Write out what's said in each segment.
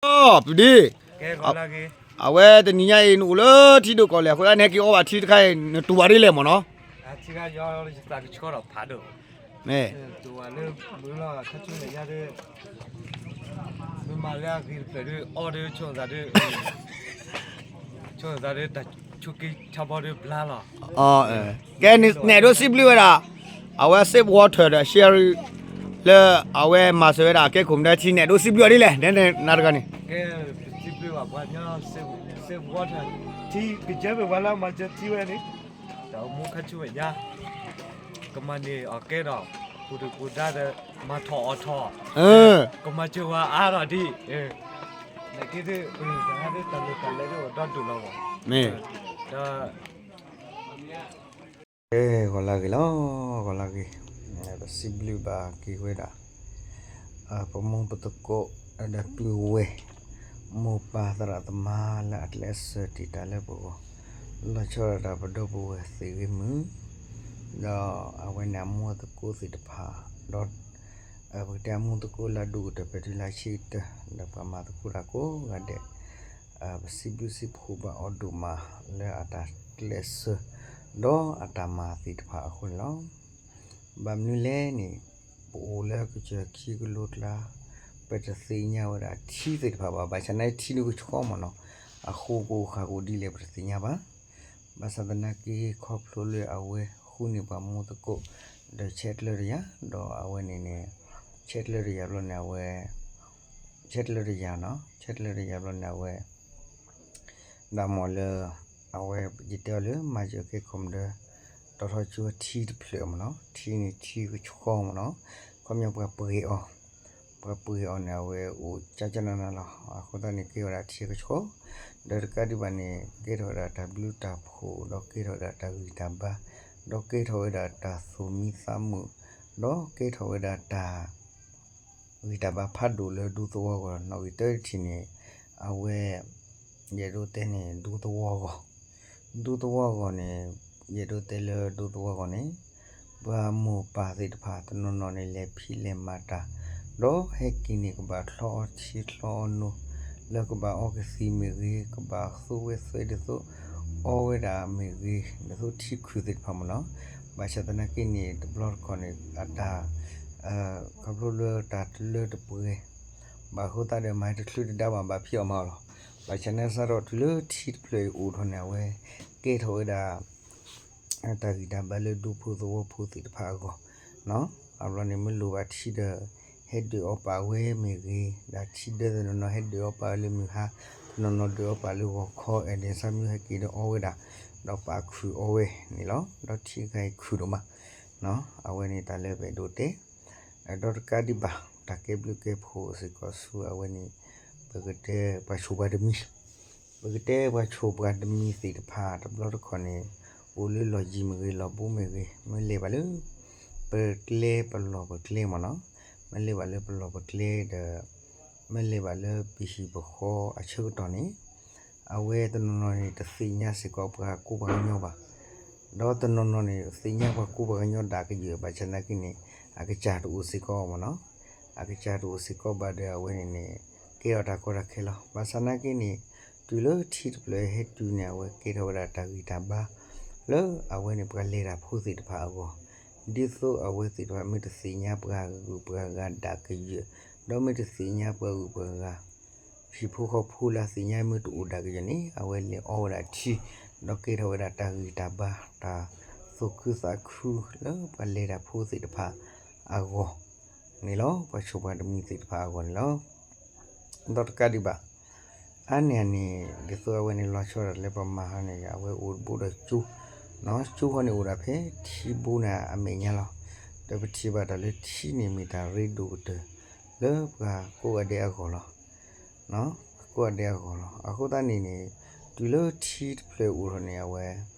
ပဒ့ အဝဲတနံၤညါအံၤ နအိၣ်လၢထံဒိၣ်ကီၢ်လဲၢ်အဃိ နဟဲက့ၤအီဘၣ်ထံတခါအံၤ နတူၢ်ဘၣ်ဒ်လဲၣ်မ့ၢ်နီၤ. မ့ၢ် ကဲ နအဲၣ်ဒိးစံးဘျုးဝဲဒၣ် အဝဲ Save Water ဒီး Sherry လၢအဝဲမၤစၢၤဝဲဒၣ်ကဲခိၣ်မဒၢထံ နအဲၣ်ဒိးစံးဘျုးအီၤဒ်လဲၣ် နတဂၤန့ၣ် ကဲ ပစံးဘျုးဘၣ်ပှၤကညီ Save Water ထံကစၢၢ်မ့ၢ်ပှၤလၢအမၤစၢၤထံဝဲန့ၣ် တၢ်အိၣ်မူခါဆူမဲာ်ညါ ကမၤန့ၢ်အီၤကဲဒီး ပူၤဒုၣ်ပူၤဒါဒီး မၤထီၣ်အီၣ်ထီၣ် ကမၤစၢၤဝဲအါထီၣ်ဒ် နက့ဒ် တၢ်လိၣ်တၢ်လဲဒ်ဒီဒူၣ်လီၤမး မ့ၢ် ဒီး ဂီၤလၢအဂ့ၤလီၤ ဂီၤလၢအဂ့ၤ ပစံးဘျုးဘၣ်က့ၤဝဲဒၣ် ပမိၢ်ပသကိး ဒီးပုၢ်ဝဲၢ် မိၢ်ပၢ်သရၣ်သမါလၢအကျဲးစၢးတံာ်တာ်လၢပဂီၢ် လီၤဆီဒၣ်တၢ်ပဒီပုၢ်ဝဲၢ်သ့ၣ်ဂ့ၤမုၢ် ဒီးအဝဲန့ၣ်အမူအသကိးသ့ၣ်တဖၣ် ဒီး ပကတဲအမူသကိးလၢအဒိၣ်ကတၢၢ်ဖဲတုၤလၢဆံးကတၢၢ် ဒီးပှၤမၤသကိးတၢ်ကိးဂၤဒဲး ပစံးဘျုးစံးဖှိၣ်ဘၣ်အီၤဒိၣ်မးလၢအတၢ်ကျဲးစၢး ဒီးအတၢ်မၤသ့ၣ်တဖၣ်အဃိန့ၣ်လီၤ. ဘၣ်မနုၤလဲၣ်န့ၣ် ပအိၣ်လၢကစၢၢ်ခံကလိကျါ ပတသ့ၣ်ညါဝဲဒၣ်ထံသ့ၣ်တဖၣ်ဘၣ် ဘၣ်ဆၣ်နာ်ထံဒိၣ်ကဆှီမ့ၢ်နီၤ အဃိကအိၣ်ဃာ်ကအိၣ်ဒ်လဲၣ်ပတသ့ၣ်ညါဘၣ် ဘၣ်ဆၣ်သနာ်က့ ခီဖျိလၢအဝဲဃုန့ၢ်ပှၤမူသကိး ဒီးဆဲးကျၢတယၤ ဒီးအဝဲန့ၣ်န့ၣ် ဆဲးကျၢတယၤဘျီန့ၣ်အဝဲ ဆဲးကျၢတယၤနီၤ ဆဲးကျၢတယၤဘျီန့ၣ်အဝဲ ဒၣ်မ့ၢ်လၢ အဝဲ ယတဲအီၤလၢမၤစၢၤကဲခိၣ်မဒၢ တီထီၣ်ကၠိထံတဖျၢၣ်မ့ၢ်နီၤ ထံန့ၣ်ထံကဆှီမ့ၢ်နီၤ ခီပညီပှၤပှ့ၤအီၤ ပှၤပှ့ၤအီၤန့ၣ် အဝဲအိၣ်ကၠါကၠါနးနးလီၤ အဃိသတးန့ၣ် ကဲဝဲဒၣ်ထံကဆှီ ဒီးတကးဒံးဘၣ်န့ၣ် ကဲထီၣ်ဝဲဒၣ်တၢ်ဘျုးတၢ်ဖှိၣ် ဒီးကဲထီၣ်ဝဲဒၣ်တၢ်ဂံၢ်တၢ်ဘါ ဒီးကဲထီၣ်ဝဲဒၣ်တၢ်သူၣ်မံသးမုာ် ဒီးကဲထီၣ်ဝဲဒၣ်တၢ် ဂံၢ်တၢ်ဘါဖးဒိၣ်လၢဒူသဝီဂီၢ် နီၣ်ဂံၢ်တၢတထံၣ်န့ၣ် အဝဲ ယအဲၣ်ဒိးတဲန့ၣ် ဒူသဝီဂီၢ် ဒူသဝီဂီၢ်န့ၣ် ယအဲၣ်ဒိးတဲလၢဒူသဝီဂီၢ်န့ၣ် ပှၤမိၢ်ပၢ်သ့ၣ်တဖၣ်တနီၤနီၤန့ၣ် လဲၤဖံးလဲၤမၤတၢ် ဒီးဟဲက့ၤန့ၣ် ကဘၣ်ချီအီထံချီအီနိ လၢကဘၣ်အီကသံၣ်မ့ၢ်ဂ့ၤ ကဘၣ်သူဝဲသွဲဒ်သိး အီဝဲဒၣ်မ့ၢ်ဂ့ၤ ဒ်သိးထံခုၣ်သ့ၣ်တဖၣ်မ့ၢ်နီၤ ဘၣ်ဆၣ်သနာ်က့န့ၣ် တဘျီတခီၣ်န့ၣ် အတၢ် ခီဖျိလၢတၢ်တလၢတပှဲၤ ဘၣ်အဃိသတးဒီး မၤတချုးတဒါဘၣ် ဘၣ်ဖံးအီၣ်မၤအီၣ်လီၤ. ဘၣ်ဆၣ်န့ၣ်စးထီၣ်တုၤလၢထံတဖျၢၣ်အံၤအိၣ်ထီၣ်န့ၣ် အဝဲ ကဲထီၣ်ဝဲဒၣ် တၢ်ဂံၢ်တၢ်ဘါလၢဒူဖိသဝီဖိသ့ၣ်တဖၣ်အဂီၢ် အဘျီန့ၣ်မ့ၢ်လိၣ်ဘၣ်ထံဒီး ဟဲဒုးအီၣ်ပာ်ဝဲမ့ၢ်ဂ့ၤ, ဒီးထံဒၢတနီၤနီၤဟဲဒုးအီၣ်ပာ်ဝဲလၢမုၢ်ဟါ, တနီၤနီၤဒုးအီၣ်ပာ်လၢဂီၤခီ အဲၣ်ဒိးဆါမ့ၢ်ဟဲက့ၤဒီးအီဝဲဒၣ်, ဒီးပာ်ခုၣ်အီဝဲန့ၣ်လီၤ. ဒီးထံတခါအံၤခုၣ်ဒိၣ်မး, အဝဲန့ၣ်တၢ်လၢပအဲၣ်ဒိးတဲ ဒီးတကးဒံးဘၣ် တၢ်ကဲဘျုးကဲဖှိၣ်စ့ၢ်ကီးဆူအဝဲန့ၣ် ပကတဲပှၤဆိၣ်ပှၤတမံၤ, ပကတဲပှၤဆိၣ်ပှၤတမံၤသ့ၣ်တဖၣ် တဘျီတခီၣ်န့ၣ် အိၣ်လၢလီၢ်ယံၤမ့ၢ်ဂ့ၤ လီၢ်ဘူးမ့ၢ်ဂ့ၤ မ့ၢ်လဲၤဘၣ်လၢ ပကျဲပလီၢ်ပကျဲမ့ၢ်နီၤ, မ့ၢ်လဲၤဘၣ်လၢပလီၢ်ပကျဲဒီး မ့ၢ်လဲၤဘၣ်လၢပဟံၣ်ပဃီအဆၢကတီၢ်န့ၣ် အဝဲတနီၤနီၤန့ၣ် တသ့ၣ်ညါစ့ၢ်ကီးပှၤကူပှၤကညီဘၣ်, ဒီးတနီၤနီၤန့ၣ် သ့ၣ်ညါပှၤကူပှၤကညီဒၣ်ကယၢၢ် ဘၣ်ဆၣ်သနာ်က့န့ၣ် အကစၢ်တအိၣ်စ့ၢ်ကီးမ့ၢ်နီၤ, အကစၢ်တအိၣ်စ့ၢ်ကီးဘၣ်ဒီးအဝဲန့ၣ်န့ၣ် ကဲထီၣ်တၢ်ကီတၢ်ခဲလီၤ. ဘၣ်ဆၣ်သနာ်က့န့ၣ် တုၤလၢထံတဖျၢၣ်ဟဲတုၤန့ၣ် အဝဲကဲထီၣ်ဝဲဒၣ်တၢ်ဂံၢ်တၢ်ဘါ လၢအဝဲန့ၣ်ပှၤလဲၤတၢ်ဖိသ့ၣ်တဖၣ်အဂီၢ်, ဒ်သိးအဝဲသ့ၣ်တဖၣ်မ့ၢ်တသ့ၣ်ညါပှၤဂုၤပှၤဂၤဒၣ်ကယၢၢ်, ဒီးမ့ၢ်တသ့ၣ်ညါပှၤဂုၤပှၤဂၤ ဟံၣ်ဖိဃီဖိလၢအသ့ၣ်ညါမ့ၢ်တအိၣ်ဒၣ်ကယၢၢ်န့ၣ် အဝဲလဲၤအီဝဲဒၣ်ထံ, ဒီးကဲထီၣ်ဝဲဒၣ်တၢ်ဂံၢ်တၢ်ဘါ တၢ်သူၣ်ခုသးခုလၢပှၤလဲၤတၢ်ဖိသ့ၣ်တဖၣ်အဂီၢ်န့ၣ်လီၤ. ပှၤဆိၣ်ပှၤတမံၤသ့ၣ်တဖၣ်အဂီၢ်န့ၣ်လီၤ. ဒီးတကးဒံးဘၣ် အါန့ၢ်အန့ၣ် ဒ်သိးအဝဲန့ၣ်လီၤဆီဒၣ်တၢ်လၢပမၤဟါန့ၣ် အဝဲအိၣ်တဘိဒီးကၠိ, ကၠိဃီန့ၣ်အိၣ်ဒၣ်ဖဲထံဘိန့ၣ်အမဲာ်ညါလီၤ. ဒီးပထံၣ်ဘၣ်တၢ်လၢထံန့ၣ်မ့ၢ်တၢ်ရ့ဒိၣ်ကတၢၢ်လၢပှၤကိးဂၤဒဲးအဂီၢ်လီၤ. ကိးဂၤဒဲးအဂီၢ်လီၤ. အဃိသတးန့ၣ်န့ၣ် တုၤလၢထံတဖျၢၣ်အိၣ်ထီၣ်န့ၣ် အဝဲ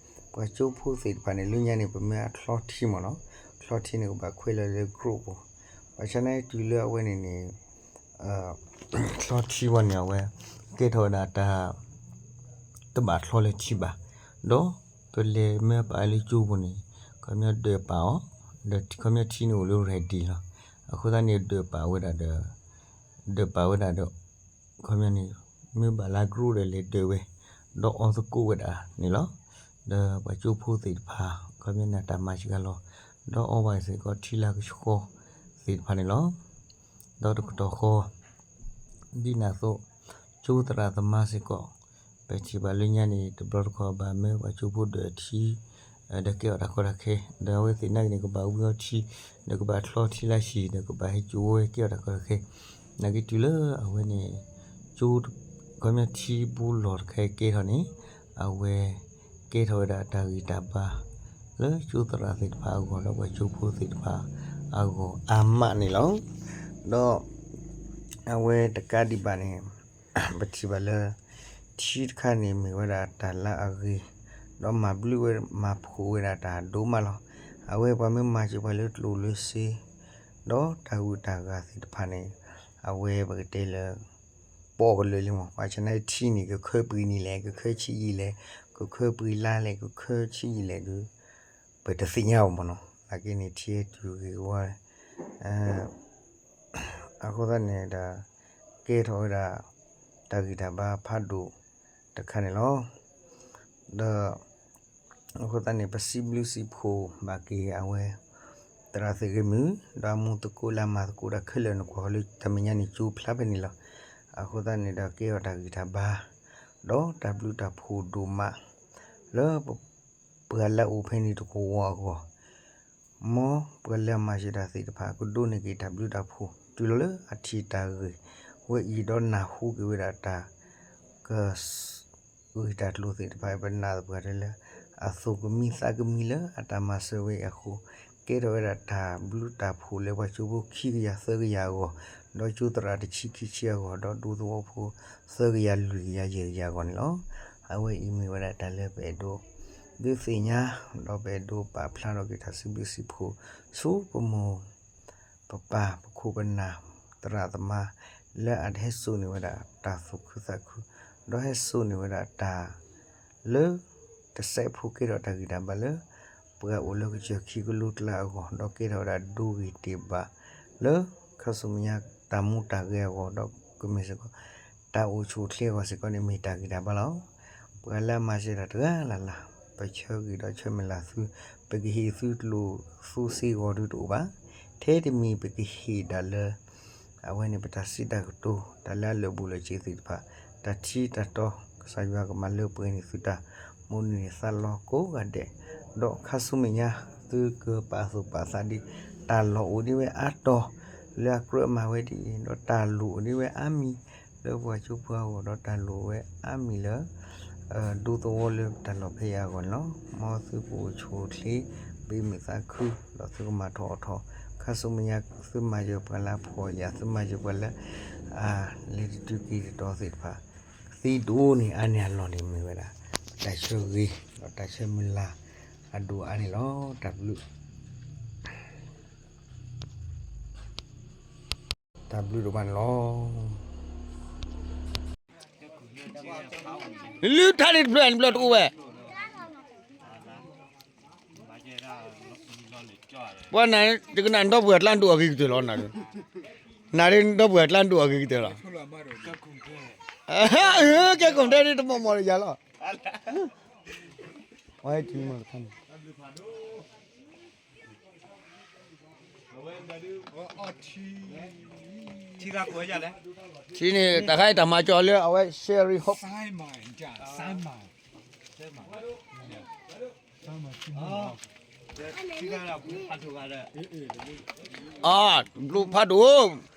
ပှၤကၠိဖိသ့ၣ်တဖၣ်န့ၣ် လၢညါန့ၣ် ပမ့ၢ်အချီထံမ့ၢ်နီၤ, ချီထံန့ၣ် ကဘၣ်ခွဲးလီၤလၢ group ပူၤ, ဘၣ်ဆၣ်န့ၣ်တုၤလၢအဝဲန့ၣ်န့ၣ် ချီထံဝဲန့ၣ် အဝဲ ကဲထီၣ်ဝဲဒၣ်တၢ် တဘၣ်ချီလၢထံဘၣ်, ဒီးပလဲၤမ့ၢ်ပာ်လၢကၠိပူၤန့ၣ် ခီပညီဒၢးပာ်အီၤ, ဒီးခီပညီထံန့ၣ်အိၣ်လၢ ready လီၤ. အဃိသတးန့ၣ် ဒၢးပာ်ဝဲဒၣ်ဒီး ဒၢးပာ်ဝဲဒၣ်ဒီး ခီပညီန့ၣ် မ့ၢ်ဘၣ်လၢ group ဒီးလဲၤဒၢးဝဲ ဒီးအီသကိးဝဲဒၣ်န့ၣ်လီၤ. ဒီးပှၤကၠိဖိသ့ၣ်တဖၣ် ခီပညီန့ၣ် တၢ်မၤစှၤလီၤ ဒီးအီဘၣ်စ့ၢ်ကီးထံလၢကဆှီသ့ၣ်တဖၣ်န့ၣ်လီၤ. ဒီးတကတီၢ်ဃီ ဒ်န့ၣ်အသိး ကၠိသရၣ်သမါစ့ၢ်ကီး ပထံၣ်ဘၣ်လၢညါန့ၣ် တဘျီတခီၣ်ဘၣ်မၢပှၤကၠိဖိဒၢးထံ ဒီးကဲအီၣ်တၢ်ကီတၢ်ခဲ ဒီးအဝဲသ့ၣ်နာ်က့န့ၣ် ကဘၣ်ဝံအီထံ ဒီးကဘၣ်ချီထံလၢဟံၣ် ဒီးကဘၣ်ဟဲကၠိဝဲကဲအီၣ်တၢ်ကီတၢ်ခဲ နာ်က့တုၤလၢအဝဲန့ၣ် ကၠိ ခီပညီထံဘူလီၢ်တခါကဲထီၣ်န့ၣ် အဝဲကဲထီၣ်ဝဲဒၣ်တၢ်ဂံၢ်တၢ်ဘါ လၢကၠိသရၣ်သ့ၣ်တဖၣ်အဂီၢ် ဒီးပှၤကၠိဖိသ့ၣ်တဖၣ်အဂီၢ်အါမးန့ၣ်လီၤ. ဒီး အဝဲတကးဒံးဘၣ်န့ၣ် ပထံၣ်ဘၣ်လၢ ထံတခါန့ၣ်မ့ၢ်ဝဲဒၣ်တၢ်လၢအဂ့ၤ ဒီးမၤဘျုးဝဲမၤဖှိၣ်ဝဲဒၣ်တၢ်ဒိၣ်မးလီၤ. အဝဲပှၤမ့ၢ်မၤစၢၤပှၤလၢကျိၣ်လၢစ့ ဒီးတၢ်ဂုၤတၢ်ဂၤသ့ၣ်တဖၣ်န့ၣ် အဝဲပကတဲလၢ ပိာ်ကလၢာ်လံမး ဘၣ်ဆၣ်နာ်က့ထံန့ၣ် ကခၢပှ့ၤနံၤလဲၣ် ကခၢဆံးယံာ်လဲၣ် ကခၢပှ့ၤလါလဲၣ် ကခၢဆံးယံာ်လဲၣ်ဒီး ပတသ့ၣ်ညါအီၤမးနီၤ နာ်က့န့ၣ်ထံဟဲတုၤဂ့ၤကဝါ အဃိသတးန့ၣ်ဒီး ကဲထီၣ်ဝဲဒၣ် တၢ်ဂံၢ်တၢ်ဘါဖးဒိၣ်တခါန့ၣ်လီၤ. ဒီး အဃိသတးန့ၣ် ပစံးဘျုးစံးဖှိၣ်ဘၣ်က့ၤအဝဲ သရၣ်သ့ၣ်ဂ့ၤမုၢ် ဒီးအမူသကိးလၢအမၤသကိးတၢ်ခဲလၢာ်န့ၣ် ကွၢ်ဃီၤလၢတၢ်မဲာ်ညါန့ၣ် ကၠိဖျါဖဲန့ၣ်လီၤ. အဃိသတးန့ၣ်ဒီးကဲထီၣ်တၢ်ဂံၢ်တၢ်ဘါ ဒီးတၢ်ဘျုးတၢ်ဖှိၣ်ဒိၣ်မး လၢ ပှၤလၢအအိၣ်ဖဲန့ၣ်တကဝီၤအဂီၢ် မ်ပှၤလၢအမၤစၢၤတၢ်သ့ၣ်တဖၣ် ကဒိးန့ၢ်က့ၤတၢ်ဘျုးတၢ်ဖှိၣ် တုၤလီၤလၢအထံၣ်တၢ်ဂ့ၤဝဲအံၤ ဒီးနၢ်ဟူက့ၤဝဲဒၣ်တၢ် က ဂ့ၢ်တၢ်ကျိၤသ့ၣ်တဖၣ် ပနာ်သပှၢ်တၢၢ်လၢ အသူၣ်ကမံသးကမံလၢအတၢ်မၤစၢၤဝဲအံၤအဃိ ကဲထီၣ်ဝဲဒၣ်တၢ်ဘျုးတၢ်ဖှိၣ်လၢပှၤကၠိဖိခံကယၤသၢကယၤအဂီၢ်, ဒီးကၠိသရၣ်တဆံခံဆံအဂီၢ်, ဒီးဒူသဝီဖိသၢကယၤလွံၢ်ကယၤယဲၢ်ကယၤအဂီၢ်န့ၣ်လီၤ. အဝဲအံၤမ့ၢ်ဝဲဒၣ်တၢ်လၢပအဲၣ်ဒိး ဒုးသ့ၣ်ညါ ဒီးပအဲၣ်ဒိးပာ်ဖျါထီၣ်က့ၤတၢ်စံးဘျုးစံးဖှိၣ် ဆူပမိၢ် ပပၢ်ပခိၣ်ပနၢ် သရၣ်သမါ လၢအဟဲစိာ်န့ၢ်ဝဲဒၣ်တၢ်သူၣ်ခုသးခု, ဒီးဟဲစိာ်န့ၢ်ဝဲဒၣ်တၢ် လၢ တစဲးဖိကဲထီၣ်တၢ်ဂံၢ်တၢ်ဘါလၢ ပှၤအိၣ်လၢကစၢၢ်ခံကလိကျါအဂီၢ်, ဒီးကဲထီၣ်ဝဲဒၣ်ဒိဂ့ၤတ့ၢ်ဘၣ် လၢခါဆူမဲာ်ညါတၢ်မူတၢ်ဂဲၤအဂီၢ်, ဒီးကမ့ၢ်စ့ၢ်ကီး တၢ်အိၣ်ဆူၣ်အိၣ်ချ့အဂီၢ်စ့ၢ်ကီးန့ၣ် မ့ၢ်တၢ်ဂံၢ်တၢ်ဘါလီၤ. ပှၤလၢအမၤစၢၤတၢ်တဂၤလၢ်လၢ် ပဆၢဂ့ၤဒီးဆၢမုၢ်လၢ်သု, ပကဟ့ၣ်သုကျိၣ်သုစ့အဂီၢ်ဒုးတအိၣ်ဘၣ်. ထဲတမံၤပကဟ့ၣ်ဒၣ်လၢ အဝဲန့ၣ်ပတၢ်စံးတၢ်ကတိၤ တၢ်လၢအလၢာ်ဘူၣ်လၢာ်စ့ၤသ့ၣ်တဖၣ်, တၢ်ထံတၢ်တီ ကစၢ်ယွၤကမၤလၢပှဲၤန့ၢ်သုတၢ်မိၣ်န့ၢ်သးလီကိးဂၤဒဲး, ဒီးခါဆူမဲာ်ညါ သုကပာ်သူၣ်ပာ်သးဒ် တၢ်လီၢ်အိၣ်ဒ်ဝဲအါတီၤ လၢအကြၢးမၤဝဲဒ်အံၤ, ဒီးတၢ်လိၣ်အိၣ်ဒ်ဝဲအါမံၤ လၢပှၤကၠိဖိအဂီၢ်, ဒီးတၢ်လိၣ်ဝဲအါမံၤလၢ ဒူသဝီလၢတၢ်လီၢ်ဖဲအံၤအဂီၢ်န့ၣ်လီၤ. မ်သုကအိၣ်ဆူၣ်အိၣ်ချ့ ဘၣ်မုာ်သးခု ဒီးသုကမၤထီၣ်အီၣ်ထီၣ်, ခါဆူမဲာ်ညါသုမၤစၢၤပှၤလၢအဖှီၣ်ယာ်, သုမၤစၢၤပှၤလၢ အလဲၤတတုၤက့ၤတတီၤသ့ၣ်တဖၣ်, သံဒိၣ်န့ၢ်အါန့ၢ်အလီၢ်န့ၣ်မ့ၢ်ဝဲဒၣ် တၢ်ဆၢဂ့ၤ ဒီးတၢ်ဆၢမုၢ်လၢ်အဒိၣ်အါန့ၣ်လီၤ. တၢ်ဘျုး တၢ်ဘျုးဒိၣ်မးန့ၣ်လီၤ. လုၢ်ထါန့ၣ်တဖျၢၣ်န့ၣ်ဘျီတအိၣ်ဝဲ, ပှၤနၤတကနၣ်ဒီပုၢ်ဝဲၢ်ကျါဒိၣ်အဂ့ၤကတၢၢ်လီၤ, နၤဒီပုၢ်ဝဲၢ်ကျါဒိၣ်အဂ့ၤကတၢၢ်လီၤ, ကဲကိးမံၤဒဲးတမီၢ်မီၢ်လၢယၤလီၤ, ဝဲတုၤမီၢ်တခါန့ၣ် ထံန့ၣ် တၢ်ခါအံၤတၢ်မၤကီလၢအဝဲ Sherry Hope, အဘျုးဖးဒိၣ်